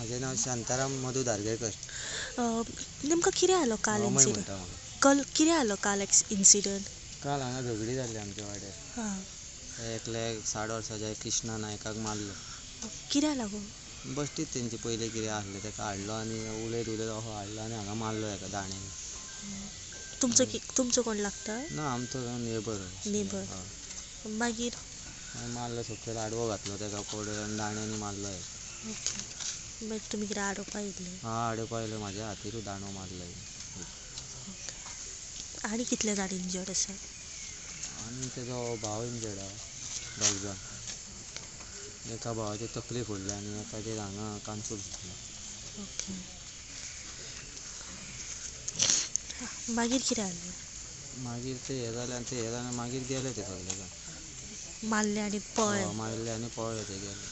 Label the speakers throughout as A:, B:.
A: म्हाजें नांव शांताराम मधू धारगळकर.
B: नेमको कितें जालो काल
A: अमय
B: इन्सिडंट?
A: म्हणटा म्हाका.
B: कल कितें जालो काल इन्सिडंट?
A: काल हांगा झगडी जाल्ली आमच्या वाड्यार.
B: हां.
A: एकल्या 60 वर्साच्या कृष्णा नायकाक मारलो.
B: कित्याक लागून?
A: बश्टीच तेंचे पयलीं कितें आसलें ताका हाडलो आनी उलयत उलयत असो हाडलो आनी हांगा मारलो ताका दांड्यान.
B: तुमचो तुमचो कोण लागता?
A: ना, आमचो नेबर.
B: नेबर. मागीर?
A: मारलो, सकयल आडवो घातलो ताका पडय आनी दांड्यांनी मारलो ताका.
B: ओके, मागीर तुमी कितें आडोवपा येयल्ले?
A: हां, आडोवपा येयलो. म्हाज्या हातीरूच दांडो मारलो.
B: आनी कितले जाण इंजर्ड आसा?
A: आनी तेजो भाव इंजर्ड आसा, दोग जाण. एका भावाची तकली फोडल्या आनी एकाचेर हांगा कानसूल फुटलें.
B: ओके, मागीर कितें जालें?
A: मागीर ते हें जालें आनी ते हें जालें, मागीर गेले ते सगळे जाण.
B: मारले आनी पळ्ळे?
A: मारले आनी पळ्ळे ते, गेले.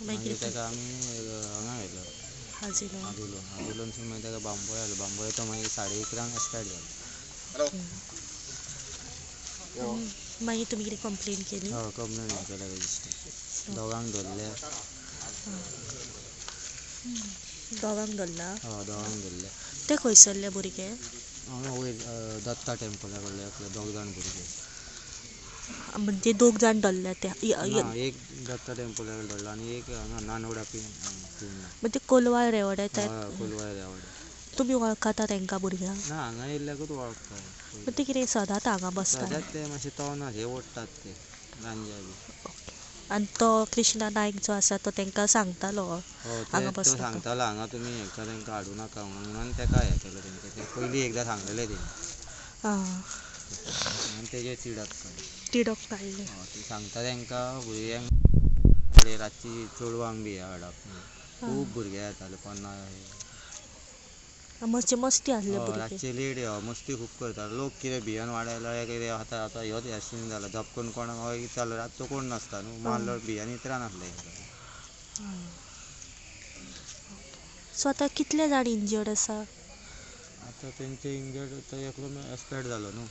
A: मागीर ताका आमी हांगा व्हेलो.
B: आजिलोन.
A: आजिलोन. आजिलोनसून मागीर ताका बांबोळे हाडलो. बांबोळे तो मागीर 11:30 एक्सपायर्ड जालो.
B: मागीर तुमी कितें कंप्लेन केली?
A: हय, कंप्लेन केल्या रजिस्टर. दोगांक धरले.
B: दोगांक धरला?
A: हय, दोगांक धरले.
B: ते खंयसरले भुरगे?
A: हांगा वयर दत्ता टेम्पला कडले एकले, दोग जाण भुरगे.
B: म्हणजे दोग जाण धरले ते?
A: ना, एक दत्ता टेम्पला कडेन धरलो आनी एक हांगा नानोडा पिंगला.
B: म्हणजे कोलवाळ रेवड्या?
A: हय, कोलवाळ रेवड्या.
B: तुमी वळखता तांकां भुरग्यांक?
A: ना, हांगा येयल्ल्याकूच वळखता.
B: ते कितें सदांच हांगा बसता?
A: सदांच ते मातशे तोवनास हे ओडटात ते गांजा बी.
B: आनी तो कृष्णा नायक जो आसा तो तांकां सांगतालो हांगा
A: ते तो
B: बसनाका?
A: सांगतालो हांगा तुमी हेका तांकां हाडूं नाका म्हणून ताका हें केलो तेंका. ते पयलीं एकदां सांगलेलें तेणी. म्हणून तेजेर तिडक काडली.
B: तिडक काडली.
A: हय, ते सांगता तांकां भुरग्यांक रातची चेडवांक बी हाडप न्हू. खूब भुरगे येताले, 50.
B: मातशे मस्ती आसले भुरगे.
A: रातचे लेट मस्ती खूब करताले लोक. कितें भियेवन वाड्यार कितें आतां आतां ह्योच हें सीन जाला, धपकन कोणाक विचारलो, रातचो कोण नासता न्हू, मारलो, भियान इतरान आसले तांकां.
B: सो आतां कितले जाण इंजर्ड आसा?
A: आतां तेंचे इंजर्ड तो एकलो एक्सपायर्ड जालो न्हू.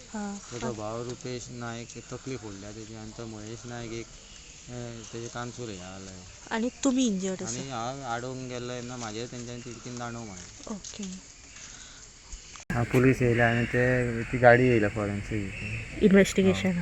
A: तेजो भाव रुपेश नायक, तकली फोडल्या तेजी, आनी तो महेश नायक एक, तेजे कानसूर हें जालें.
B: आनी तुमी इंजर्ड आसा?
A: आनी हांव आडोवंक गेल्लो तेन्ना म्हाजेर तेंच्यांनी तिडकीन दांडो मारलो.
B: ओके.
A: पुलीस येयले आनी ते ती गाडी येयल्या फॉरेन्सीक
B: इन्वेस्टिगेशन.